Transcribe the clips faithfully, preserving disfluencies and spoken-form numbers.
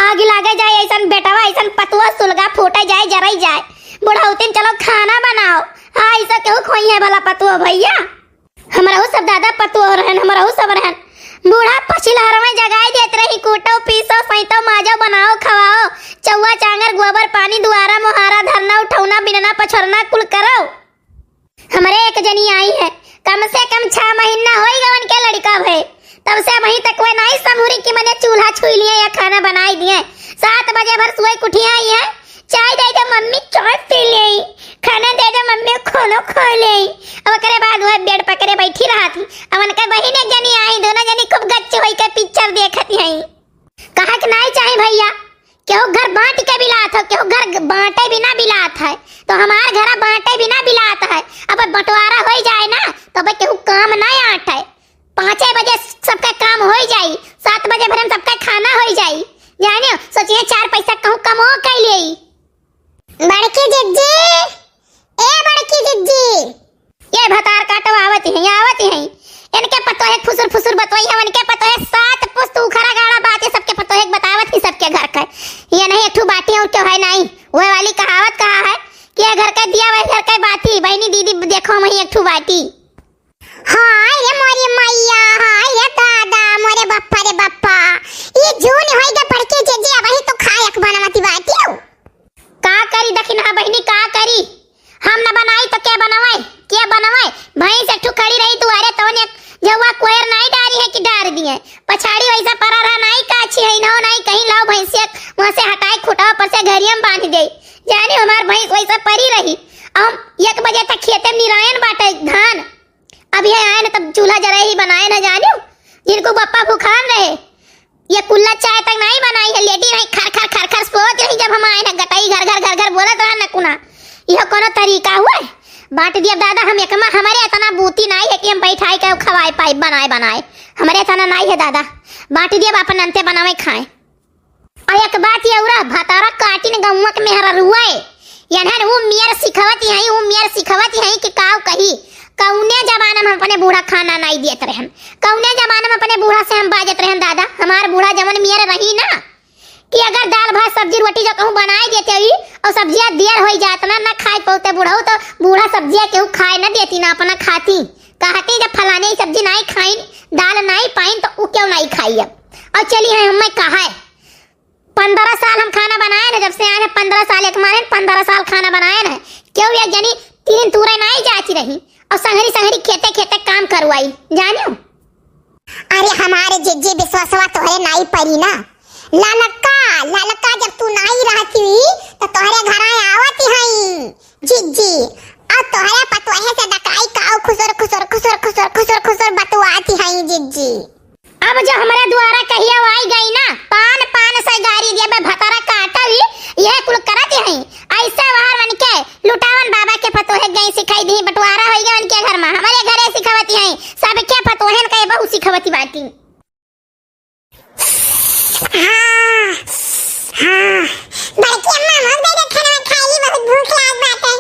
आगी लागे जाए, अइसन बेटवा, अइसन पतुआ, सुलगा फूटे जाए, जरई जाए। बुढ़ौतिन चलो खाना बनाओ। हाँ, अइसा केहू खोई है भला पतुआ भइया? हमरहू सब दादा पतुआ रहन, हमरहू सब रहन। बूढ़ा पछिलहरवे जगाई देत रही, कूटो, पीसो, सैतो, माजो, बनाओ, खवाओ, चौआ, चांगर, गोबर, पानी, दुआरा, मोहारा, धरना, उठौना, बिनना, पछोरना, कुल करो। हमरे एक जनी आई है, कम से कम छह महीना होई गवन के लड़िका भए, तब से अबहीं तक वे नाई समूरी कि मने चूल्हा छुई लिए या खाना बनाई दिए। सात बजे भर सोए के उठी आई है, चाय दे दे मम्मी, चाय पी ले, खाना दे दे मम्मी, खाना खा ले। अब ओकरे बाद वह बेड पकड़े बैठी रहत ही। अब उनके बहिन एक जनी आई, दोनों जनी खूब गच्च होई के पिक्चर देखत ही। कहा कि नाई चाहे भइया, केहू घर बांट के बिलात हो, केहू घर बांटे बिना बिलात है, तो हमार घर बांटे बिना बिलात है। अब बंटवारा होई जाए ना, तो अब केहू काम ना आटे। पाँचे बजे सबका काम होई जाई, सात बजे भरे में सबका खाना होई जाई। जाने, सोचिए चार पैसा कहूँ कमो कर ले। बड़की जिज्जी, ए बड़की जिज्जी। ये भतार काटो आवत ही, आवत ही। इनके पतोहे फुसुर फुसुर बतोई है, इनके पतोहे सात पुस्त उखरा गाड़ा बात है, सबके पतोहे के बतावत ही सबके घर का। ये नहीं एक ठू बाटी और क्यों है नहीं। वह वाली कहावत कहा है कि ये घर का दिया, वह घर का बाती। बहनी दीदी देखो वहीं एक ठू बाटी। हाय रे मोरी मैया, हाय रे दादा, मोरे बप्पा रे बप्पा। ई जून होई गे बड़के जिज्जी, अबहीं तो खाए के बनवती बाटियो। का करी दखिनहा बहिनी, का करी? हम न बनाई तो के बनवै, के बनवै? भैंस एक ठो खड़ी रही दुआरे, तौन एक जौआ कोयर नाई डारी है कि डार दिए। पछाड़ी वैसा परा रहा, नाई काछी है, नौ नाई कहीं लाओ भैंसिया वहाँ से हटाए खुटा पर से घरिया में बांध दे। जाने हमार भैंस वैसा परी रही। हम एक बजे तक खेते में निरायन बाटे धान। अब ये आए न तब चूल्हा जराए ही बनाए न जानियो, जिनको बप्पा भूखान रहे। ये कुल्ला चाय तक नहीं बनाई है, लेटी रही खर खर खर खर सोत रही। जब हम आए न गटई घर घर घर घर बोलत रहा न कुना, यह कोनो तरीका हुए? बांट दिया दादा, हम एकमा, हमारे इतना बूती नहीं है कि हम बैठाई के खवाए पाई बनाए बनाए, हमारे इतना नहीं है दादा। बांट दिया अपन अंते बनावे खाए। और एक बात ये उरा भतारा काटिन गौवा के मेहररुआ है। यनहन ऊ मेर सिखवत हई, ऊ मेर सिखवत हई कि काव कही, कौने जमाना में अपने बूढ़ा खाना नाई देत रहन, कौने जमाना में अपने बूढ़ा से हम बाजत रहन दादा, हमार बूढ़ा जवन मेर रही ना, कि अगर दाल भात सब्जी रोटी जो कहूँ बनाए देते ही और सब्जियाँ देर होई जात ना, ना खाए पौते बूढ़ऊ, तो बूढ़ा सब्जियाँ केहू खाए ना देती ना अपना खाती, कहती जब फलाने ही सब्जी नाई खाइन, दाल नाई पाइन तो ऊ क्यों नाई खाई। अब और चली है हमें कहा है, पन्द्रह साल हम खाना बनाए ना, जब से आए हैं पन्द्रह साल, एक माने पन्द्रह साल खाना बनाए ना, क्यों एक जनी तीन तूरे नाई जाची रही और संघरी संघरी खेते खेते काम करवाई, जानियो। अरे हमारे जिज्जी विश्वासवा तोहरे नाई परी ना, ललका ललका जब तू नाई रहती तो तोहरे घर आवत हई जिज्जी, और तोहरे पतोहे से दकाई काऊ खुसुर खुसुर खुसुर खुसुर खुसुर खुसुर बतुआती हई जिज्जी। अब जो हमरे दुआरा कहिया आई गई ना, पान पान से गारी दिया बे भतारा काटा भी, यह कुल करत हई। ऐसे वहार मन के लुटावन बाबा के पतोहे गई सिखाई दी, बंटवारा होई गए उनके घर में, हमारे घरे सिखावती हई, सबके पतोहन के बहू सिखावती बाटी। हाँ, हाँ। बड़की अम्मा, हम दे दे खाना खाई ली, बहुत भूख लाग बाटे।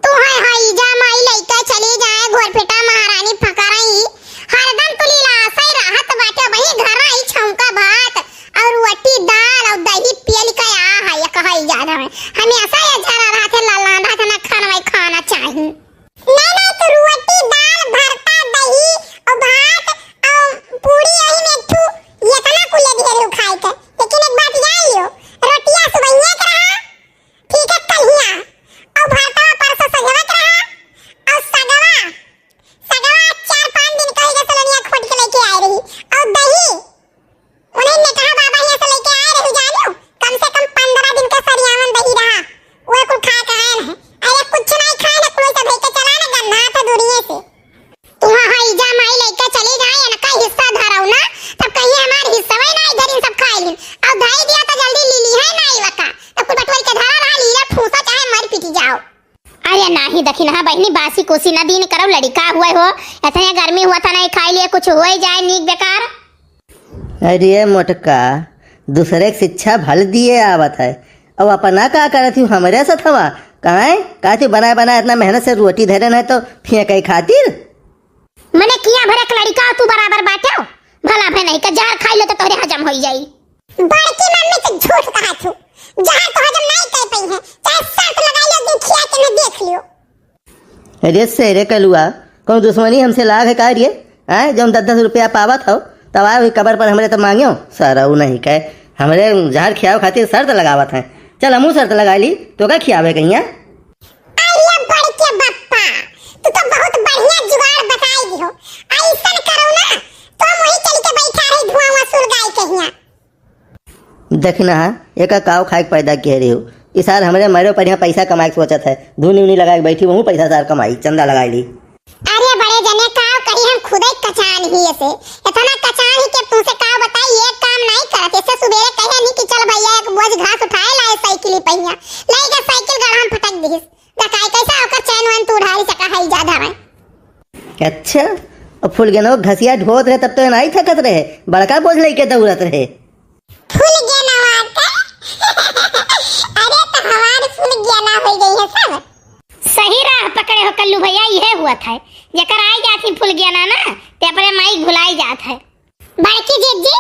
तू है, है, जा माई लइका चली जाए, घोर पेटा महारानी फकरई। हरदम तू लीला आसई रहत बाटे, वही घर आई छौंका भात और रोटी दाल और दही पियल के आ है, ये कहई जा रहा है। हमेशा ये झरा रहत है, लाला रहत है, ना खाना खाना चाही। नहीं, नहीं, तू रोटी, दाल, भरता, दही, और भात, और पूरी, यही में एक ठू, ये तना कुल ढेर हो खाए के। लेकिन एक बात जान लियो, रोटिया सुबहिया के रहा, ठीक है, कल्हिया, और भरता परसों सजवा के रहा, और सगवा, सगवा चार पाँच दिन कही के सलोनिया खोट के लेके आए रही, और दही, उन्हें ने कहा, "बाबा, यहाँ से लेके आए रहू जानू, कम से कम पन्द्रह दिन का सरियावन दही रहा, वो कुल खा के आए हैं।" अरे, कुछ नहीं खाए ना, कुल सब लेके चला ना, गन्ना था दुनिया से। तू हाँ, हाँ, ई जा माई लेके चली जाए, इनका हिस्सा धराऊ ना, तब कहीं हमार हिस्सा वही ना, इधर इन सब खाए लिन। अब धाई दिया तो जल्दी ली ली है ना, ई वका, तब कुल बटोर के धरा रहा, लीला फूसा चाहे मर पीटी जाओ। अरे नाही दखिनहा बहिनी, बासी कुसी न दीन करब, लड़िका हुए हो, इतने गर्मी हुआ था, नहीं खाई लिए कुछ हुए जाए नीक बेकार। अरे मोटका, दूसरे के शिक्षा भल दिए आवत है, अब अपना का करत हूँ हमरे सथवा? काहे? का तू बनाए बनाए इतना मेहनत से रोटी धरे न है तो फेंके खातिर? मने किया भरे एक लड़िका तू बराबर बाटे हो, भला भे नहीं का जहर खाई लो तो तोहरे हजम होई जाई। बड़की मम्मी से झूठ कहा थू, जहाँ तो हजम नहीं कर पाई है, चाहे शर्त लगा लियो, दिन खिया के न देख लियो। अरे से रे कलुआ, कौन दुश्मनी हमसे लाग है का रे? आय, जौन दस दस रुपया पावत हो, तब आए हुई कबर पर हमरे तब मांग्यो। सारा ऊ नहीं कहे, हमरे जहर खियावे खातिर शर्त लगावत हैं। चल हमहू शर्त लगा ली, तो का खियावे कहिया? अरे बड़के बप्पा, तू तो बहुत बढ़िया जुगाड़ बताई दिहो। ऐसन करो ना, तो हम वहीं चल के बैठा रही धुआं वसूल गाय कहिया। देखी ना, एका काव खाए के पैदा किहे रही हो। ई सार हमरे मरे पर यहाँ पैसा कमाए के सोचत है। धुनी उनी लगा के बैठी, वहू पैसा सार कमाई, चंदा लगाई ली। अरे बड़े जने, काव करी, हम खुदे कचान ही ऐसे। इतना कचान ही के तुमसे काव बताई, एक काम नहीं करत। ऐसे सुबेरे कहे नहीं कि चल भैया एक बोझ घास उठाए लाए साइकिल ही पहिया। ले गए साइकिल गढ़ा में फटक दिहिस। दकाई कैसा ओकर चैन वैन तू उधारी से कहाई जा धावे। अच्छा, अब फुलगेनो घसिया ढोत रहे तब तो नहीं थकत रहे, बड़का बोझ लेके दौड़त रहे। फुलगेनवा का? अरे तो हमार फुलगेना हो गई है सब। सही राह पकड़े हो कल्लू भैया, इहे हुआ था। जेकर आई जात ही फुलगेना ना, ते अपने माई भुलाई जात है। बड़की जिज्जी,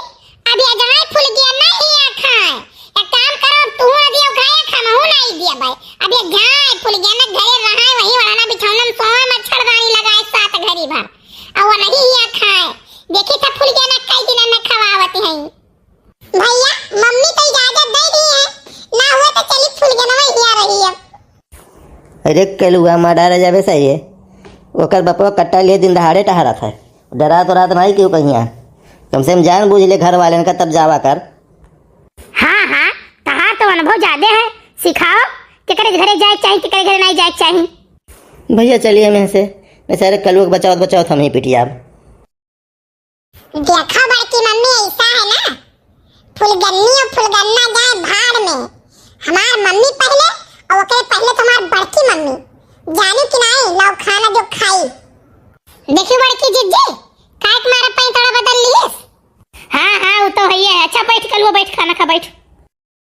अब ये जाए फुलगेना ही आ खाए। एक काम करो, तू ना दियो खाए, हमहू नहीं दिया भाई। अब ये जाए फुलगेना घरे रहाए, वही ओढ़ना बिछौना में सोए, मच्छरदानी लगाए सात घड़ी भर। और वो नहीं ही आ खाए। देखी था फुलगेना कई दिन में खवावत हैं। भैया, मम्मी तो इजाजत दे दी है, ना हुआ तो चली फुलगेनवा हिया रही अब। अरे कलुआ मार डारा जाबे सही है। ओकर बपवा कट्टा लिए दिन दहाड़े टहरत है। डरात उरात नहीं क्यों कहिया। कम से कम जान बूझ ले घर वाले का तब जावा कर। हाँ, हाँ, तहार तो अनुभव ज्यादा है। सिखाओ, केकरे घरे जाए के चाही, केकरे घरे नहीं जाए के चाही। भैया चलिए हम यहाँ से, नहीं सारे कलुआ के बचावत बचावत हम ही पिटिया। देखो बड़की मम्मी, ऐसा है ना, फुलगन्नी और फुलगन्ना जाए भाड़ में। हमार मम्मी पहले और ओकरे पहले तो हमार बड़की मम्मी। जानी कि नहीं, लाओ खाना जो खाई। देखियो बड़की जिज्जी, काहे के मारा पैंतड़ा बदल लिहिस? हाँ, हाँ, वो तो है ही है। अच्छा बैठ कलुआ, बैठ खाना खा, बैठ।